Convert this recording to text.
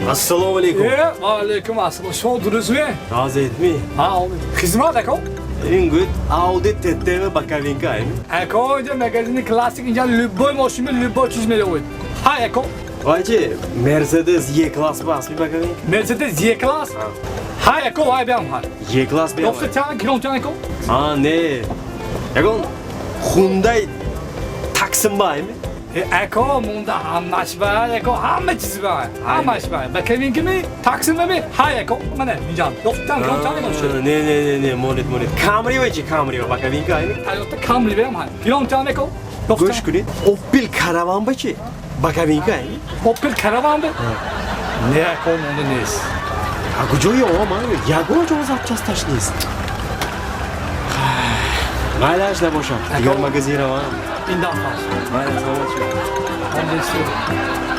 Ассалому алейкум. Э, ва алейкум ассалом. Шумо дурустме? Розиедми? Ҳа, хизмат, ако. Ин гӯд Ауди ТТ боковинка ами? Ако, инҷа магазини Классик, инҷа любой мошин, любой чиз меёвед. Ҳа, ако. Вайчи, Мерседес Е класс ба астми боковинка? Мерседес Е класс? Ҳа, ако, вай биям, ҳа. Е класс биям. Ёфта чанд килом, чанд, ако? А, не. Ягон Хундай Таксим ба ами? Э, ако, монда ҳамаш ба, ако, ҳама чиз ба, ҳамаш ба. Боковинками, Таксимами, ҳа, ако, мана инҷа. Ёфта чанд килом, чанд, ако? Не, не, не, не, монед, монед. Камри вайчи, Камри боковинка ами? Тойота Камри биям, ҳа. Килом чанд, ако? Гӯш кунед, Опел Караван ба чи? Боковинка ами? Опел Караван ба? Не, ако, монда нест. А куҷо ёвам, а? Ягон ҷо запчасташ нест. Майлаш, набошад. Дигар магазин равам. Ин дафташ. Майла, саломат шуд. Ҳамдест.